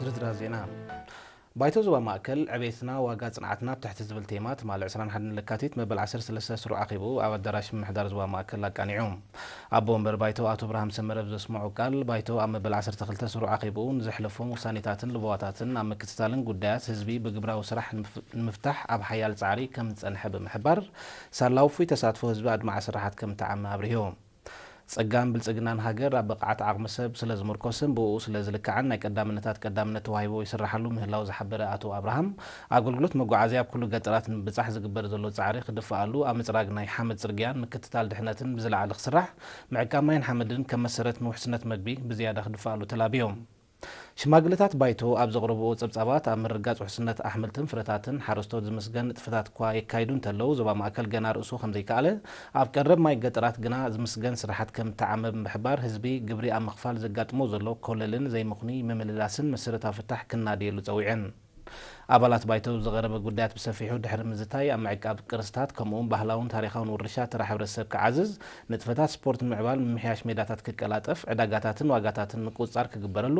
ዝርዝራት ዜና። ባይቶ ዞባ ማእከል ዕቤትና ዋጋ ጽንዓትና ኣብ ትሕቲ ዝብል ቴማ ትማሊ ዕስራን ሓደን ለካቲት መበል ዓሰርተ ሰለስተ ስሩዕ ኣኺቡ ኣብ ኣዳራሽ ምምሕዳር ዞባ ማእከል ኣቃኒዑ። ኣቦ ወንበር ባይቶ ኣቶ ብርሃም ሰመረ ብዘስምዖ ቃል፣ ባይቶ ኣብ መበል ዓሰርተ ክልተ ስሩዕ ኣኺቡ ንዘሕለፎም ውሳኔታትን ልበዋታትን ኣብ ምክትታልን ጉዳያት ህዝቢ ብግብራዊ ስራሕ ንምፍ-፣ ንምፍታሕ ኣብ ሓያል ጻዕሪ ከም ዝጸንሐ ብምሕባር፣ ሳላ ውፉይ ተሳትፎ ህዝቢ ኣድማዒ ስራሓት ከም እተዓመ ኣብሪሁ። ጸጋን ብልጽግናን ሃገር ኣብ ብቕዓት ዓቕሚ ሰብ ስለ ዝምርኮስን ብእኡ ስለ ዝልካዕን ናይ ቀዳምነታት ቀዳምነት ተዋሂቡ ይስራሓሉ ምህላው ዝሓበረ ኣቶ ኣብርሃም፣ ኣገልግሎት መጓዓዝያ ኣብ ኩሉ ገጠራት ንምብጻሕ ዝግበር ዘሎ ጻዕሪ ክድፍኣሉ ኣብ ምጽራግ ናይ ሓመድ ጽርግያን ምክትታል ድሕነትን ብዝለዓለ ክስራሕ፣ ምዕቃብ ማይን ሓመድን ከም መሰረት ንውሕስነት መግቢ ብዝያዳ ክድፍኣሉ ተላብዮም። ሽማግለታት ባይቶ ኣብ ዘቕረብዎ ጸብጻባት፣ ኣብ ምርግጋጽ ውሕስነት ኣሕምልትን ፍረታትን ሓረስቶት ዝምስገን ንጥፈታት እኳ የካይዱ እንተለዉ፣ ዞባ ማእከል ገና ርእሱ ከም ዘይከኣለ፣ ኣብ ቀረብ ማይ ገጠራት ግና ዝምስገን ስራሓት ከም እተዓመ ብምሕባር፣ ህዝቢ ግብሪ ኣብ ምኽፋል ዘጋጥሞ ዘሎ ኮለልን ዘይምኽኑይ ምምልላስን መሰረታዊ ፍታሕ ክናደየሉ ጸዊዐን። ኣባላት ባይቶ ዝቐረበ ጉዳያት ብሰፊሑ ድሕሪ ምዝታይ፣ ኣብ ምዕቃብ ቅርስታት ከምኡውን ባህላውን ታሪኻውን ውርሻ ተራ ሕብረተሰብ ክዓዝዝ፣ ንጥፈታት ስፖርት ንምዕባል፣ ምምሕያሽ ሜዳታት ክቀላጠፍ፣ ዕዳጋታትን ዋጋታትን ምቁጽጻር ክግበረሉ፣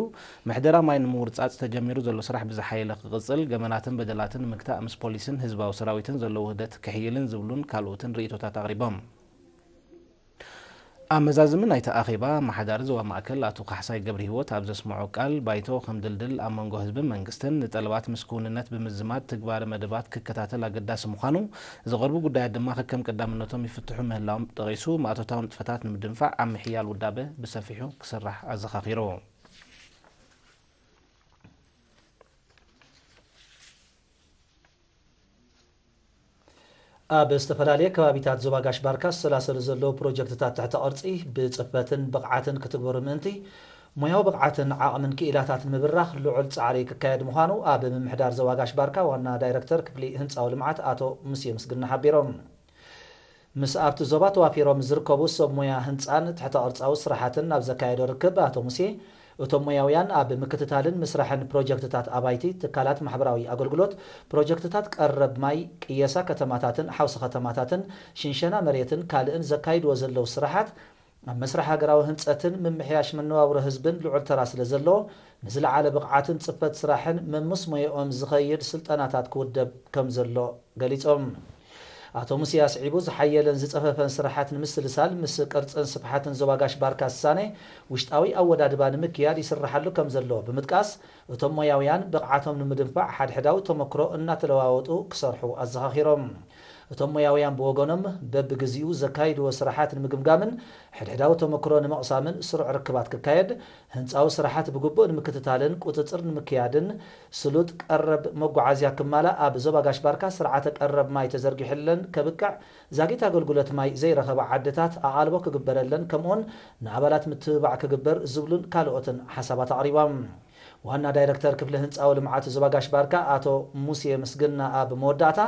ምሕደራ ማይ ንምውርጻጽ ተጀሚሩ ዘሎ ስራሕ ብዝሓየለ ክቕጽል፣ ገበናትን በደላትን ንምግታእ ምስ ፖሊስን ህዝባዊ ሰራዊትን ዘሎ ውህደት ክሕይልን ዝብሉን ካልኦትን ርእይቶታት ኣቕሪቦም። ኣመዛዝሚ ናይቲ ኣኼባ፣ ኣመሓዳሪ ዞባ ማእከል ኣቶ ካሕሳይ ገብረሂወት ኣብ ዘስምዖ ቃል፣ ባይቶ ከም ድልድል ኣብ መንጎ ህዝብን መንግስትን ንጠለባት ምስ ክውንነት ብምዝማድ ትግባረ መደባት ክከታተል ኣገዳሲ ምዃኑ፣ ዝቐርቡ ጉዳያት ድማ ከከም ቀዳምነቶም ይፍትሑ ምህላዎም ጠቒሱ፣ ማእቶታዊ ንጥፈታት ንምድንፋዕ ኣብ ምሕያል ውዳበ ብሰፊሑ ክስራሕ ኣዘኻኺሩ። ኣብ ዝተፈላለየ ከባቢታት ዞባ ጋሽ ባርካ ዝሰላሰሉ ዘለዉ ፕሮጀክትታት ትሕተ ቅርጺ ብጽፈትን ብቕዓትን ክትግበሩ ምእንቲ፣ ሞያዊ ብቕዓትን ዓቕምን ክኢላታት ንምብራኽ ልዑል ጻዕሪ ክካየድ ምዃኑ ኣብ ምምሕዳር ዞባ ጋሽ ባርካ ዋና ዳይረክተር ክፍሊ ህንጻዊ ልምዓት ኣቶ ሙሴ ምስግና ሓቢሮም። ምስ ኣብቲ ዞባ ተዋፊሮም ዝርከቡ ሰብ ሞያ ህንጻን ትሕተ ቅርጻዊ ስራሓትን ኣብ ዘካየዶ ርክብ ኣቶ ሙሴ፣ እቶም ሞያውያን ኣብ ምክትታልን ምስራሕን ፕሮጀክትታት ኣባይቲ፣ ትካላት ማሕበራዊ ኣገልግሎት፣ ፕሮጀክትታት ቀረብ ማይ፣ ቅየሳ ከተማታትን ሓውሲ ከተማታትን፣ ሽንሸና መሬትን ካልእን ዘካይድዎ ዘለዉ ስራሓት ኣብ መስርሕ ሃገራዊ ህንጸትን ምምሕያሽ መነባብሮ ህዝብን ልዑል ተራ ስለ ዘለዎ፣ ንዝለዓለ ብቕዓትን ጽፈት ስራሕን መምስ ሞያኦም ዝኸይድ ስልጠናታት ክውደብ ከም ዘሎ ገሊጾም። ኣቶ ሙሴ ኣስዒቡ፣ ዝሓየለን ዝጸፈፈን ስራሓት ንምስልሳል ምስ ቅርጽን ስፍሓትን ዞባ ጋሽ ባርካ ዝሳነ ውሽጣዊ ኣወዳድባ ንምክያድ ይስርሓሉ ከም ዘሎ ብምጥቃስ፣ እቶም ሞያውያን ብቕዓቶም ንምድንፋዕ ሓድሕዳዊ ተመክሮ እናተለዋወጡ ክሰርሑ ኣዘኻኺሮም። እቶም ሞያውያን ብወገኖም፣ በብግዚኡ ዘካይድዎ ስራሓት ንምግምጋምን ሕድሕዳዊ ተመክሮ ንምቕሳምን ስሩዕ ርክባት ክካየድ፣ ህንጻዊ ስራሓት ብግቡእ ንምክትታልን ቁጽጽር ንምክያድን፣ ስሉጥ ቀረብ መጓዓዝያ ክማላእ፣ ኣብ ዞባ ጋሽ ባርካ ስርዓተ ቀረብ ማይ ተዘርጊሑለን ከብቅዕ፣ ዛጊት ኣገልግሎት ማይ ዘይረኸባ ዓድታት ኣቓልቦ ክግበረለን፣ ከምኡውን ንኣባላት ምትብባዕ ክግበር ዝብሉን ካልኦትን ሓሳባት ኣቕሪቦም። ዋና ዳይረክተር ክፍሊ ህንጻዊ ልምዓት ዞባ ጋሽ ባርካ ኣቶ ሙሴ ምስግና ኣብ መወዳእታ፣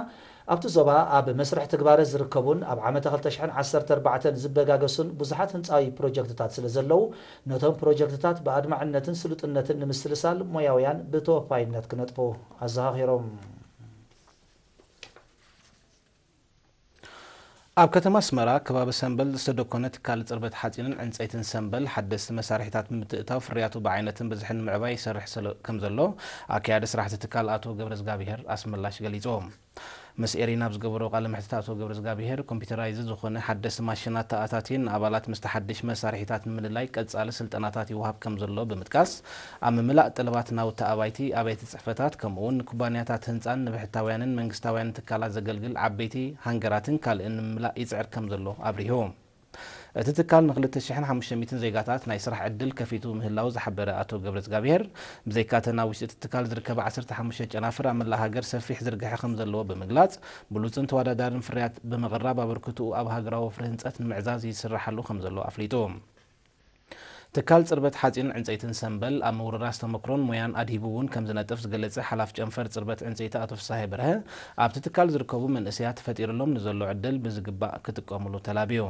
ኣብቲ ዞባ ኣብ መስርሕ ትግባረ ዝርከቡን ኣብ ዓመተ ክልተ ሽሕን ዓሰርተ ኣርባዕተን ዝበጋገሱን ብዙሓት ህንጻዊ ፕሮጀክትታት ስለ ዘለዉ፣ ነቶም ፕሮጀክትታት ብኣድማዕነትን ስሉጥነትን ንምስልሳል ሞያውያን ብተወፋይነት ክነጥፉ ኣዘኻኺሮም። ኣብ ከተማ ኣስመራ፣ ከባቢ ሰምበል ዝተደኮነ ትካል ጽርበት ሓጺንን ዕንጸይትን ሰምበል፣ ሓደስቲ መሳርሒታት ብምትእታው ፍርያቱ ብዓይነትን ብዝሕን ንምዕባይ ይሰርሕ ስለ-፣ ከም ዘሎ፣ ኣካያዲ ስራሕቲ ትካል ኣቶ ገብረዝጋብሄር ኣስመላሽ ገሊጹ። ምስ ኤሪና ኣብ ዝገበሮ ቃለ መሕትት ኣቶ ገብረዝጋብሄር፣ ኮምፒውተራይዝድ ዝኾነ ሓደስቲ ማሽናት ተኣታትዩ ንኣባላት ምስቲ ሓድሽ መሳርሒታት ንምልላይ ቀጻሊ ስልጠናታት ይወሃብ ከም ዘሎ ብምጥቃስ፣ ኣብ ምምላእ ጠለባት ናውቲ ኣባይቲ፣ ኣብያተ ጽሕፈታት፣ ከምኡውን ንኩባንያታት ህንጻን ንብሕታውያንን መንግስታውያንን ትካላት ዘገልግል ዓበይቲ ሃንገራትን ካልእን ንምምላእ ይጽዕር ከም ዘሎ ኣብሪሁ። እቲ ትካል ንክልተ ሽሕን ሓሙሽተ ሚእትን ዜጋታት ናይ ስራሕ ዕድል ከፊቱ ምህላው ዝሓበረ ኣቶ ገብረዝጋብሄር፣ ብዘይካተን ኣብ ውሽጢ እቲ ትካል ዝርከባ ዓሰርተ ሓሙሽተ ጨናፍር ኣብ መላእ ሃገር ሰፊሕ ዝርግሐ ከም ዘለዎ ብምግላጽ፣ ብሉጽን ተወዳዳርን ፍርያት ብምቕራብ ኣበርክትኡ ኣብ ሃገራዊ ወፍሪ ህንጸት ንምዕዛዝ ይስራሓሉ ከም ዘሎ ኣፍሊጡ። ትካል ጽርበት ሓጺን ዕንጸይትን ሰምበል ኣብ ምውርራስ ተመክሮን ሞያን ኣድሂቡ እውን ከም ዝነጥፍ ዝገለጸ ሓላፍ ጨንፈር ጽርበት ዕንጸይቲ ኣቶ ፍሳሄ በርሀ፣ ኣብቲ ትካል ዝርከቡ መንእሰያት ተፈጢርሎም ንዘሎ ዕድል ብዝግባእ ክጥቀምሉ ተላብዩ።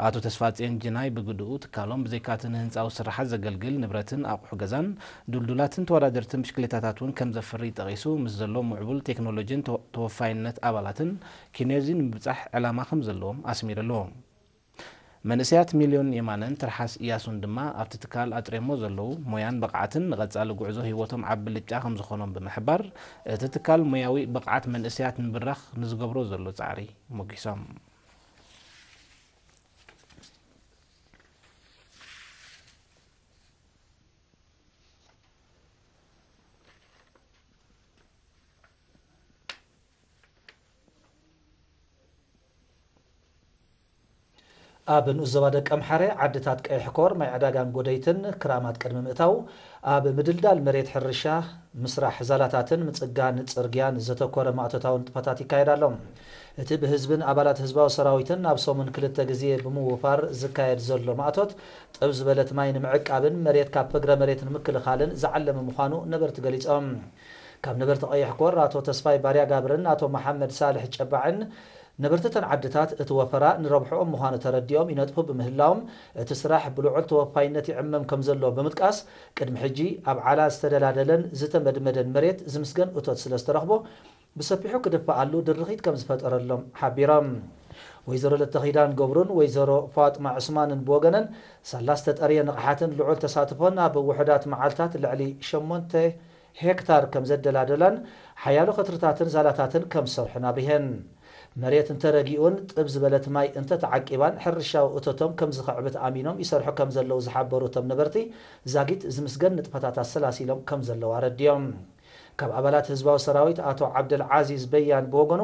ኣቶ ተስፋጽዮን ጅናይ ብግድኡ፣ ትካሎም ብዘይካቲ ንህንጻዊ ስርሓት ዘገልግል ንብረትን ኣቑሑ ገዛን፣ ዱልዱላትን ተወዳደርትን ብሽክሌታታት እውን ከም ዘፍሪ ጠቒሱ፣ ምስ ዘሎ ምዕቡል ቴክኖሎጂን ተወ-፣ ተወፋይነት ኣባላትን ኪነዚ ንምብጻሕ ዕላማ ከም ዘለዎም ኣስሚርሉ። መንእሰያት ሚልዮን የማነን ትርሓስ እያሱን ድማ ኣብቲ ትካል ኣጥሬሞ ዘለዉ ሞያን ብቕዓትን ንቐጻሊ ጉዕዞ ህይወቶም ዓቢ ብልጫ ከም ዝኾኖም ብምሕባር፣ እቲ ትካል ሞያዊ ብቕዓት መንእሰያት ንምብራኽ ንዝገብሮ ዘሎ ጻዕሪ ሞጊሶም። ኣብ ንኡስ ዞባ ደቀምሓረ ዓድታት ቀይሕ ኮር፣ ማይ ዕዳጋን ጎደይትን ክራማት ቅድሚ ምእታው፣ ኣብ ምድልዳል መሬት ሕርሻ፣ ምስራሕ ዛላታትን ምጽጋን ጽርግያን ዘተኮረ ማእቶታዊ ንጥፈታት ይካየድ ኣሎ። እቲ ብህዝብን ኣባላት ህዝባዊ ሰራዊትን ኣብ ሰሙን ክልተ ግዜ ብምውፋር ዝካየድ ዘሎ ማእቶት፣ ጥብ ዝበለት ማይ ንምዕቃብን መሬት ካብ ፍግረ መሬት ንምክልኻልን ዝዓለመ ምዃኑ ነበርቲ ገሊጾም። ካብ ነበርቲ ቀይሕ ኮር ኣቶ ተስፋይ ባርያ ጋብርን ኣቶ መሓመድ ሳልሕ ጨባዕን፣ ነበርቲ እተን ዓድታት እቲ ወፈራ ንረብሕኦም ምዃኑ ተረዲኦም ይነጥፉ ብምህላዎም፣ እቲ ስራሕ ብልዑል ተወፋይነት ይዕመም ከም ዘሎ ብምጥቃስ፣ ቅድሚ ሕጂ ኣብ ዓላ ዝተደላደለን ዝተመድመደን መሬት ዝምስገን እቶት ስለ ዝተረኽቦ፣ ብሰፊሑ ክድፈኣሉ ድርኺት ከም ዝፈጠረሎም ሓቢሮም። ወይዘሮ ለተኺዳን ገብሩን ወይዘሮ ፋጥማ ዑስማንን ብወገነን፣ ሳላ ዝተጠርየ ንቕሓትን ልዑል ተሳትፎን ኣብ ውሑዳት መዓልታት ልዕሊ ሸሞንተ ሄክታር ከም ዘደላደላን ሓያሎ ከትርታትን ዛላታትን ከም ዝሰርሑን ኣብሪሀን። መሬት እንተረጊኡን ጥብ ዝበለት ማይ እንተተዓቂባን ሕርሻዊ እቶቶም ከም ዝኸዕብት ኣሚኖም ይሰርሑ ከም ዘለዉ ዝሓበሩ እቶም ነበርቲ፣ ዛጊት ዝምስገን ንጥፈታት ኣሰላሲሎም ከም ዘለዉ ኣረዲኦም። ካብ ኣባላት ህዝባዊ ሰራዊት ኣቶ ዓብደል ዓዚዝ በያን ብወገኑ፣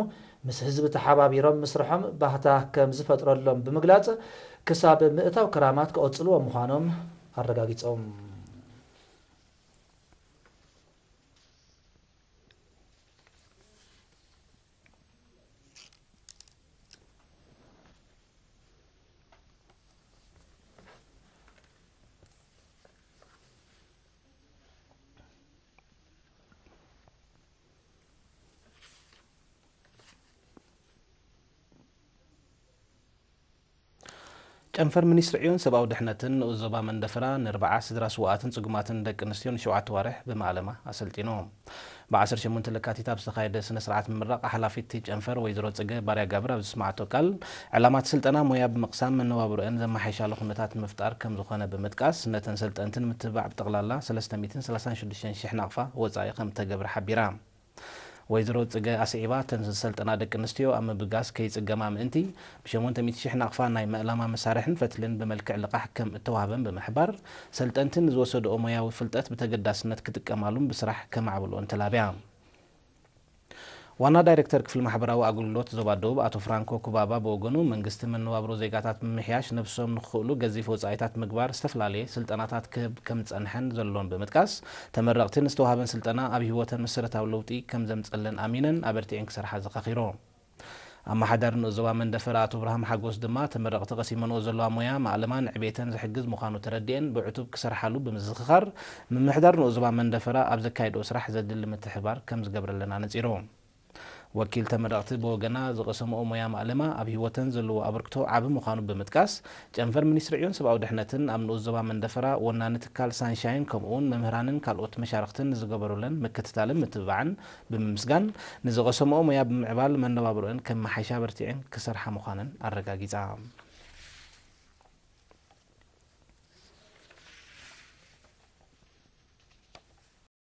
ምስ ህዝቢ ተሓባቢሮም ምስርሖም ባህታ ከም ዝፈጥረሎም ብምግላጽ፣ ክሳብ ምእታው ክራማት ክቐጽልዎ ምዃኖም ኣረጋጊጾም። ጨንፈር ሚኒስትሪ ዕዮን ሰብኣዊ ድሕነትን ንኡስ ዞባ መንደፈራ ንርብዓ ስድራ ስውኣትን ጽጉማትን ደቂ ኣንስትዮ ንሸውዓተ ዋርሕ ብማእለማ ኣሰልጢኑ። ብ ዓሰርተ ሸሞንተ ለካቲት ኣብ ዝተኻየደ ስነ ስርዓት ምምራቕ ሓላፊት እቲ ጨንፈር ወይዘሮ ጽገ ባርያ ጋብር ኣብ ዘስማዓቶ ቃል፣ ዕላማ እቲ ስልጠና ሞያ ብምቕሳም መነባብሮአን ዘመሓይሻሉ ኩነታት ንምፍጣር ከም ዝኾነ ብምጥቃስ፣ ነተን ሰልጠንቲ ንምትብባዕ ብጠቕላላ ሰለስተ ሚእትን ሰላሳን ሽዱሽተን ሽሕ ናቕፋ ወጻኢ ከም እተገብረ ሓቢራ። ወይዘሮ ጽገ ኣስዒባ፣ እተን ዝሰልጠና ደቂ ኣንስትዮ ኣብ ምብጋስ ከይጽገማ ምእንቲ፣ ብ ሸሞንተ ሚእቲ ሽሕ ናቕፋ ናይ መእለማ መሳርሕን ፈትልን ብመልክዕ ልቓሕ ከም እተዋህበን ብምሕባር፣ ሰልጠንቲ ንዝወሰድኦ ሞያዊ ፍልጠት ብተገዳስነት ክጥቀማሉን ብስራሕ ከማዕብልኦን ተላብያ። ዋና ዳይሬክተር ክፍሊ ማሕበራዊ ኣገልግሎት ዞባ ደቡብ ኣቶ ፍራንኮ ኩባባ ብወገኑ፣ መንግስቲ መነባብሮ ዜጋታት ምምሕያሽ ነብሶም ንኽኽእሉ ገዚፍ ወጻኢታት ምግባር ዝተፈላለየ ስልጠናታት ክህብ ከም ዝጸንሐን ዘሎን ብምጥቃስ፣ ተመረቕቲ ንዝተዋህበን ስልጠና ኣብ ህይወተን መሰረታዊ ለውጢ ከም ዘምጸለን ኣሚነን ኣበርቲዐን ክሰርሓ ዘኻኺሩ። ኣመሓዳሪ ንኡስ ዞባ መንደፈራ ኣቶ ብርሃም ሓጎስ ድማ፣ ተመረቕቲ ቀሲመንኦ ዘለዋ ሞያ ማእለማ ንዕቤተን ዝሕግዝ ምዃኑ ተረዲኤን ብዕቱብ ክሰርሓሉ ብምዝኽኻር፣ ምምሕዳር ንኡስ ዞባ መንደፈራ ኣብ ዘካየድኦ ስራሕ ዘድሊ ምትሕብባር ከም ዝገብረለን ኣነጺሩ። ወኪል ተመረቕቲ ብወገና፣ ዝቐሰምኦ ሞያ ማእለማ ኣብ ህይወተን ዘለዎ ኣበርክቶ ዓቢ ምዃኑ ብምጥቃስ፣ ጨንፈር ሚኒስትሪ ዕዮን ሰብኣዊ ድሕነትን ኣብ ንኡስ ዞባ መንደፈራ ወናኒ ትካል ሳንሻይን ከምኡውን መምህራንን ካልኦት መሻርኽትን ንዝገበሩለን ምክትታልን ምትብባዕን ብምምስጋን፣ ንዝቐሰምኦ ሞያ ብምዕባል መነባብሮአን ከመሓይሻ በርቲዐን ክሰርሓ ምዃነን ኣረጋጊጻ።